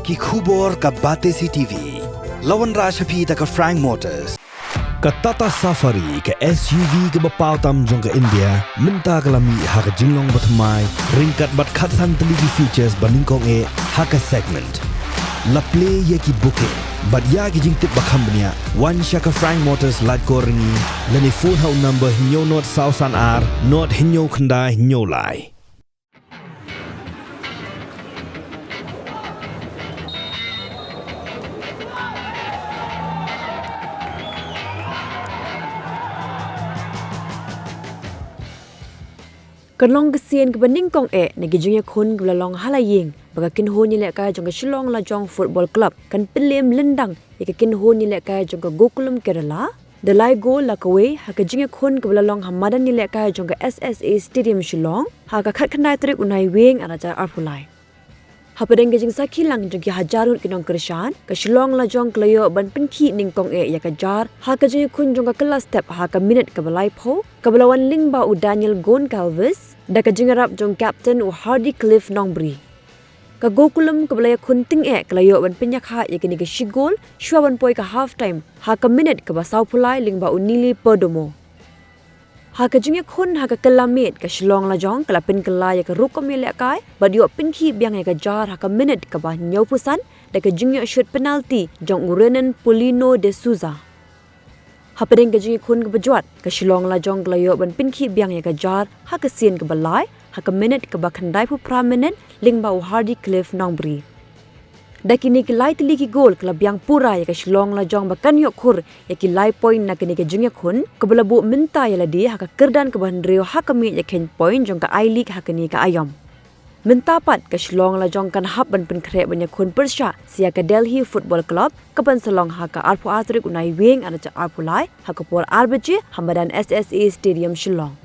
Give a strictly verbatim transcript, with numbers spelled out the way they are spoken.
Ki khubor ka Batesi TV. La wanrah sha phi da ka Frank Motors. Ka Tata Safari, ka S U V kaba paw tam jong ka India, mynta ka la mih ha ka jinglong bathymmai, ryngkat bad khatsan tylli ki features ba nyngkong eh ha ka segment. La plie ïa ki booking bad ïa ki jingtip ba kham bniah, wan sha ka Frank Motors Laitkor Ryngi, lane phone ha u number hynñiew nod saw san ar nod hynñiew khyndai hynñiew lai. Kan long ka sien kaba nyngkong eh na ki jingïakhun kaba la long ha la ïing, ba ka kynhun ïalehkai jong ka Shillong Lajong Football Club kan pynlem lyndang ïa ka kynhun ïalehkai jong ka Gokulam Kerala da lai gol la kawei ha ka jingïakhun kaba la long ha madan ïalehkai jong ka S S A Stadium Shillong ha ka khatkhyndai tarik u Naiwieng ar hajar arphew lai. Hapdeng ka jingsakhi lang jong ki hajar ngut ki nongkyrshan, ka Shillong Lajong ka la ïoh ban pynkhih nyngkong eh ïa ka jar ha ka jingïakhun jong ka kylla step ha ka minit kaba laiphew, kaba la wan lyngba u Daniel Goncalves da ka jingïarap jong u captain u Hardy Cliff Nongbri. Ka Gokulam kaba la ïakhun tyngeh ka la ïoh ban pynïakhah ïa kane ka shi gol shuwa ban poi ka half time ha ka minit kaba sawphew lai lyngba u Nili Perdomo. Ha ka jingïakhun ha ka kylla miet, ka Shillong Lajong ka la pynkylla ïa ka rukom ïalehkai bad ïoh pynkhih biang ïa ka jar ha ka minit kaba hynñiewphew san da ka jingïoh shut penalty jong u Renan Paulino de Souza. Hapdeng ka jingïakhun kaba jwat, ka Shillong Lajong ka la ïoh ban pynkhih biang ïa ka jar ha ka sien kaba lai ha ka minit kaba khyndaiphew phra minit lyngba u Hardy Cliff Nongbri. Da kine ki lai tylli ki gol ka la biang pura ïa ka Shillong Lajong ba kan ïoh khur ïa ki lai point na kane ka jingïakhun, kaba la buh mynta ïa lade ha ka kyrdan kaba hynriew ha ka miej ïakheiñ point jong ka I-League ha kane ka aïom. Mynta pat ka Shillong Lajong kan hap ban pynkhreh ban ïakhun pyrshah sa ïa ka Delhi Football Club, kaban sa long ha ka arphew ar tarik u Naiwieng ar hajar arphew lai ha ka por ar baje ha madan S S A Stadium Shillong.